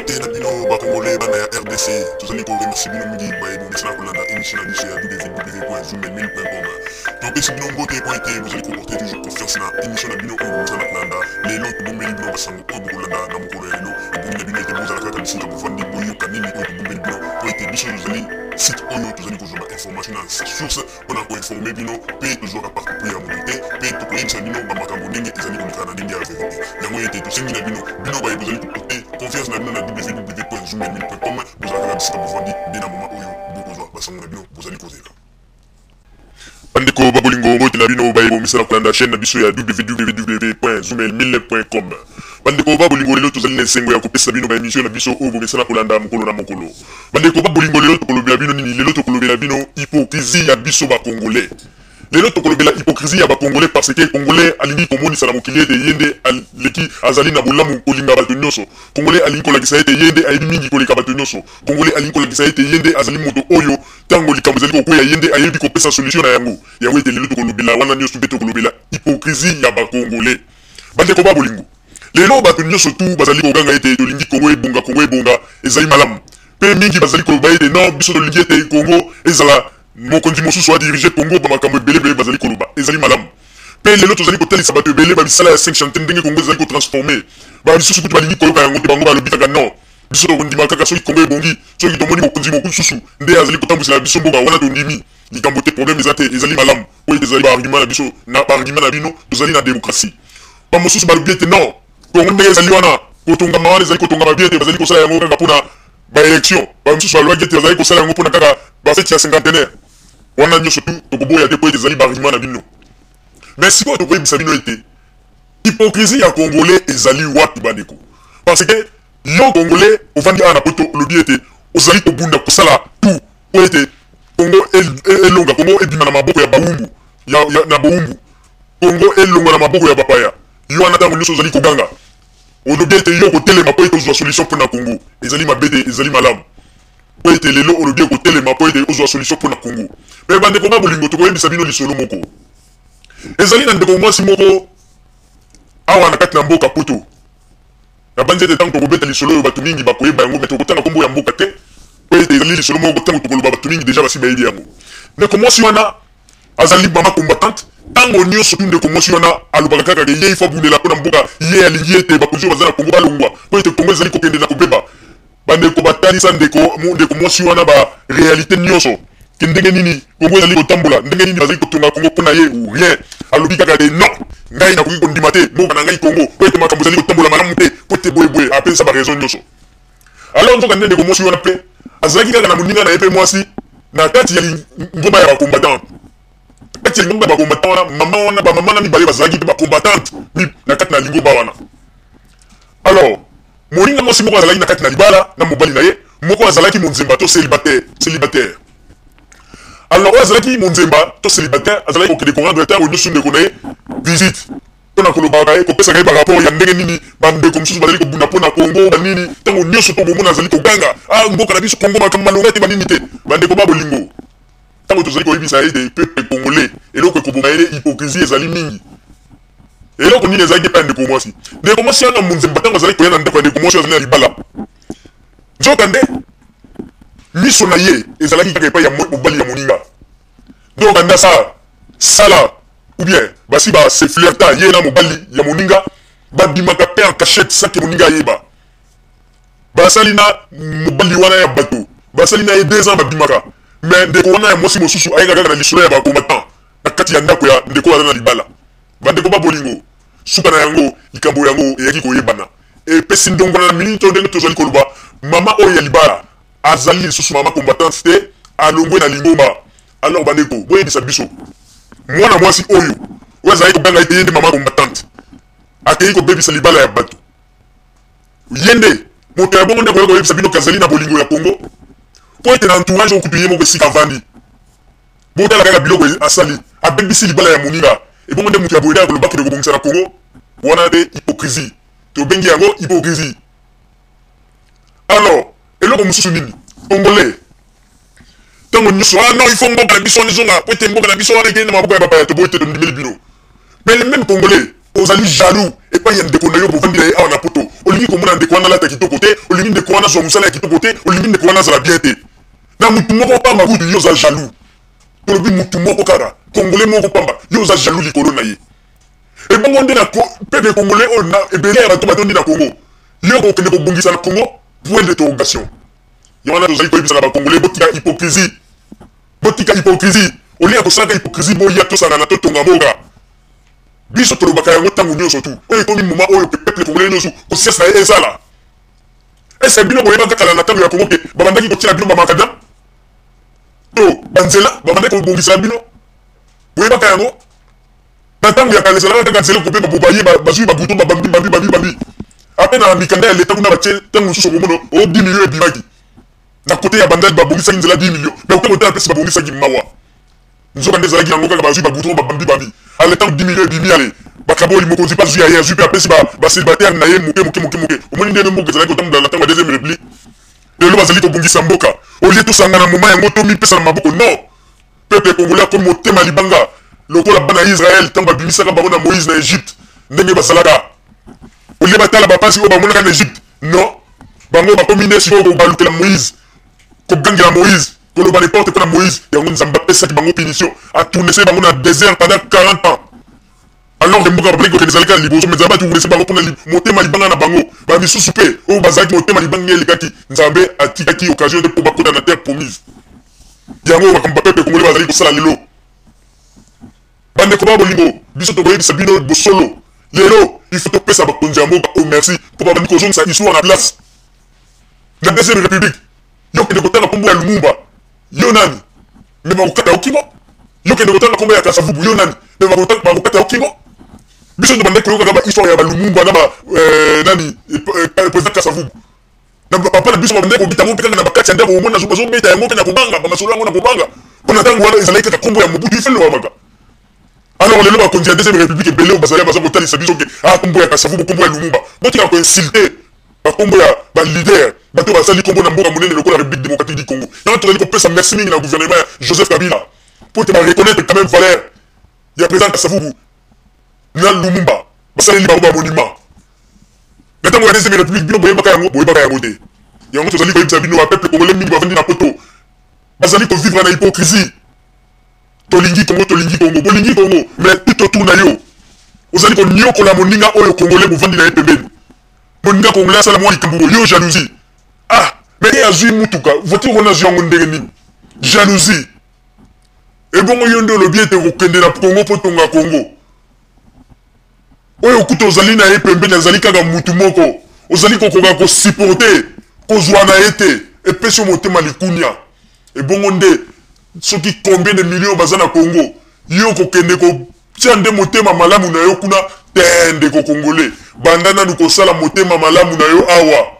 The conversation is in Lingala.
Mbote na bino ba Congolais, bana ya RDC. Tozali ko remercier bino mingi baye bomesana kolanda émission na biso ya www.zoomel1000.com. Topesi bino mbote po ete bozali ko porter toujours confiance na émission na bino oyo bomesana kolanda. Lelo tobombeli bino basango oyo bokolanda na mokolo ya lelo. Ebongi na bino ete bozala kaka bisika bovandi, boyoka nini oyo tobombeli bino po ete biso tozali site oyo tozali kozwa ba information na source pona ko informer bino pe tozwaka parti pris ya moto te pe tokoyebisa bino ba makambo ndenge ezali koleka na ndenge ya verite. Yango ete tosengi na bino, bino baye bozali ko porter confiance na bino na www.zoomelmil.com, bozala kaka bisika bovandi nde na moment oyo bokozwa ba sango na bino bozali kozela. Bandeko ba bolingo, mbote na bino baye bomesana kolanda chaine na biso ya www.zoomelmil.com. Bandeko ba bolingo, lelo tozali na esengo ya kopesa bino ba emission na biso oyo bomesana kolanda mokolo na mokolo. Bandeko ba bolingo, lelo tokolobela bino nini? Lelo tokolobela bino hypocrisie ya biso ba Congolais. Lelo tokolobela hypocrisie ya ba Congolais parce que Congolais alingi komonisa na mokili ete ye nde aleki, azali na bolamu kolinga bato nionso. Congolais alingi kolakisa ete ye nde ayebi mingi koleka bato nionso. Congolais alingi kolakisa ete ye nde azali moto oyo tango likambo ezali kokweya ye nde ayebi kopesa solution na yango. Yango ete lelo tokolobela wana nionso mpe tokolobela hypocrisie ya ba Congolais. Bandeko ba bolingo, lelo bato nionso tout bazali koganga ete tolingi Congo ebonga, Congo ebonga, ezali malamu. Pe mingi bazali koloba ete non, biso tolingi ete Congo ezala mokonzi mosusu a diriger Congo, ba makambo ebele ebele bazali koloba, ezali malamu. Pe lelo tozali kotalisa bato ebele ba misala ya 5 chantiers ndenge Congo ezali ko transformer. Ba misusu kutu balingi koyoka yango te, bango balobi kaka non, biso tokondima kaka soki Congo ebongi, soki tomoni mokonzi mosusu nde azali kotambwisela biso mboka, wana tondimi. Likambo te, problème eza te, ezali malamu. Po ete ezali ba arguments na biso, na ba arguments na bino, tozali na democratie. Ba mosusu balobi ete non, Congo ndenge ezali wana, kotongama wana ezali kotongama bien te, bazali kosala yango kaka pona ba elections. Ba mosusu balobaki ete bazali kosala yango pona kaka ba feti ya cinquantenaire. Wana nionso tout tokoboya te po ete ezali ba arguments na bino. Mais sikoyo tokoyebisa bino ete hypocrisie ya Congolais ezali wapi bandeko? Parce que yo Congolais ovandi awa na poto olobi ete ozali kobunda kosala tout po ete Congo elonga, Congo ebima na maboko ya bawumbu, ya, ya, na bowumbu. Congo elongwa na maboko ya bapaya. Yo wana tango nionso ozali koganga. Olobi ete yo okotelema po ete ozwa solution po na Congo. Ezali mabe te, ezali malamu. Po ete lelo olobi okotelema po ete ozwa solution po na Congo. Mais bandeko ba bolingo, tokoyebisa bino lisolo moko. Ezali na ndeko mwasi moko awa na kati na mboka poto. Nabanzi ete ntango tokobeta lisolo oyo, bato mingi bakoyeba yango, mais tokotanga nkombo ya mboka te, mpo ete ezali lisolo moko ntango tokoloba bato mingi dejà basi bayebi yango. Ndeko mwasi wana azali mama combattante, ntango nionso tu ndeko mwasi wana alobaka kaka ke ye il faut abundela mpo na mboka, ye alingi ete bakonzi oyo baza na Congo balongwa mpo ete Congo ezali kokende na kobeba. Bandeko batalisa ndeko ndeko mwasi wana ba realites nionso ke ndenge nini Congo ezali kotambola, ndenge nini bazali kotonga Congo mpo na ye ou rien. Alobi kaka ke non, ngai nakoki kondima te mboka na ngai Congo mpo ete makambo ezali kotambola malamu te mpo ete boye boye, apesa ba raisons nionso. Alors nzoka nde ndeko mwasi wana mpe azalaki kaka na moninga na ye mpe mwasi na kati ya lingomba ya ba combattants. Kati ya lingomba ya ba combattants wana, mama wana, ba mama na mibale bazalaki mpe ba combattantes na kati na lingomba wana. Alors moninga mwasi moko azalaki na kati na libala na mobali na ye, moko azalaki monzemba to celibataire, celibataire. Alors oyo azalaki monzemba to celibataire azalaki kokende ko rendre ntango nyonso ndeko na ye visite mpo na kolobaka ye, kopesaka ye ba rapport ya ndenge nini ba ndeko mosusu bazali kobunda mpo na Congo ba nini. Ntango nyonso to bomona azali koganga, ah mboka na biso Congo makambo malonga te ba nini te. Bandeko ba bolingo, ntango tozali koyebisa ete peuple congolais eloko ekoboma ye hypocrisie ezali mingi. Eloko nini ezalaki epai ya ndeko mwasi? Ndeko mwasi wana monzemba, ntango azalaki koya na ndako ya ndeko mwasi oyo azali na libala, nzokande miso na ye ezalaki kaka epai ya mobali ya moninga. Donc anda sa sala ou bien basi ba se flirta ye na mobali ya moninga, babimaka pe en cachette sans que moninga ayeba. Basali na mobali wana ya bato, basali na ye 2 ans babimaka, mais ndeko wana ya mwasi mosusu ayaka kaka na lisolo ya ba combattants na kati ya ndako ya ndeko oyo aza na libala. Bandeko ba bolingo, suka na yango, likambo yango eyaki koyebana. Epesi ndongwana na minute oyo ndenge tozali koloba, mama oyo ya libala azali lisusu mama combattante te, alongwe na lingomba. Alors bandeko, boyebisa biso, mwana mwasi oyo, oyo azalaki koganga ete ye nde mama combattante, akeyi kobebisa libala ya bato. Ye nde moto ya bongo nde akoya koyebisa bino ke azali na bolingo ya Congo? Mpo ete na entourage oyo kutu ye moko esika avandi, Botala kaka biloko asali, abebisi libala ya moninga, ebongo nde mutu ya boye nde akoloba akende kobongisa na Congo? Wana nde hypocrisie, tobengi yango hypocrisie. Alors eloko mosusu nini? Congolais tango nyoso, ah non, il faut mboka na biso wana ezonga, po ete mboka na biso wana ekende na maboko ya bapaya, toboyi te, tondimeli bino. Mais le meme Congolais, ozali jaloux. epai ya ndeko na yo bovandi na ye awa na poto. Olingi komona ndeko wana alata kitoko te, olingi ndeko wana azwa mosala ya kitoko te, olingi ndeko wana azala bien te. Na mutu moko pamba kutu yo oza jaloux. Tolobi mutu moko kaka, congolais moko pamba, yo oza jaloux likolo na ye. Ebongo nde na peuple congolais oyo na ebele ya bato batondi na Congo, yo okokende kobongisa na Congo? Point d'interrogation. Yango wana tozali koyebisa na ba congolais, botika hypocrisie. Botika hypocrisie. Au lieu ya kosalaka hypocrisie, boya tosangana totonga mboka. Biso tolobaka yango ntango nyonso tu. Oyo ekomi moment oyo peuple congolais nyonso conscience na ye ezala. Est-ce que bino boyebaka kala na ntango ya Congo ke babandaki kotiela bino ba macadam to banzela, babandaki kobongisela bino? Boyebaka yango? Na ntango ya kala ezalaka kaka nzela kope baye bazwi ba goudron babambi bambi bambi bambi. Ape na mikanda ya leta kuna batie ntango mosusu okomona o 10 millions ebimaki. Na kote ya Bandal babongisaki nzela 10 millions. Mais okoki kotala place babongisaki mawa. Nzoka nde ezalaki yango kaka bazwi ba goudron babambi bambi. Ale ntango 10 millions ebimi ale bakaboli mokonzi mpe azwi ya ye azwi mpe apesi ba ba célibataire na ye moke moke moke moke. Omoni ndenge mboka ezalaki kotambola na ntango ya deuxième république. Lelo bazali kobongisa mboka. Au lieu tosangana moment yango tomipesa na maboko non. Peuple congolais akomi motema libanga lokola bana ya Israël tango babimisaka bango na Moïse na Egypte ndenge bazalaka. Au lieu batala ba pasi oyo bamonaka na Egypte non, bango bakomi nde sikoyo kobalukela Moïse, kogangela Moïse, koloba n'importe quoi na Moïse. Yango Nzambe apesaki bango punition, a tournese bango na desert pendant 40 ans. Alors que mboka babandaki kokende ezalaki kaka liboso, mais Nzambe a tournese bango pona motema libanga na bango. Ba misusu pe oyo bazalaki motema libanga elekaki, Nzambe atikaki occasion te po bakota na terre promise. Yango makambo ba peuple congolais bazali kosala lelo. Bandeko ba bolingo, biso tokoyebisa bino bosolo. Lelo, il faut topesa bakonzi ya mboka oyo merci mpo babandi kozongisa histoire na place. Na deuxième république, yo kende kotanga kombo ya Lumumba, yo nani? Mais bakokata yo kingo. Yo kende kotanga kombo ya Kasavubu, yo nani? Mais bakokata yo kingo. Biso tobandaki koyokaka ba histoire ya ba Lumumba na ba nani, président Kasavubu. Na ba papa na biso babandaki kobeta yango mpe kaka na bakati ya ndako, omona bazobeta yango mpe na kobanga, bamasolo yango na kobanga. Mpo na ntango wana ezalaki kaka kombo ya Mobutu, ifo elobamaka. Alors lelo bakonzi ya deuxième république ebele oyo bazali baza kotalisa biso ke ah kombo ya Kasavubu, kombo ya Lumumba. Botika ko insulter ba kombo ya ba leader, bato oyo basali kombo na mboka monene lokola République démocratique du Congo. Yango tozali kopesa merci mingi na gouvernement ya Joseph Kabila mpo ete ba reconnaître quand même valeur ya président Kasavubu na Lumumba, basaleli bango ba monument. Na ntango ya deuxième république bino boyebaka yango? Boyebaka yango te. Yango tozali koyebisa bino ba peuple congolais mingi bavandi na poto bazali kovivre na hypocrisie. Tolingi Congo, tolingi Congo, bolingi Congo, mais tout autour na yo ozali koniokola moninga oyo congolais bovandi na ye pembeni. Moninga congolais asala mwa likambo boye, yo jalousie. Ah, mais ye azwi mutuka, voiture wana azwi yango ndenge nini? Jalousie. Ebongo yo nde olobi ete okokende na Congo mpo tonga Congo. Oyo kutu ozali na ye pembeni azali kaka mutu moko, ozali kokoka ko supporter kozua na ye te, epesi yo motema likunia. Ebongo nde soki combien de millions baza na Congo, yo okokende kotia nde motema malamu na yo kuna? Te ndeko congolais, banda nanu kosala motema malamu na yo awa.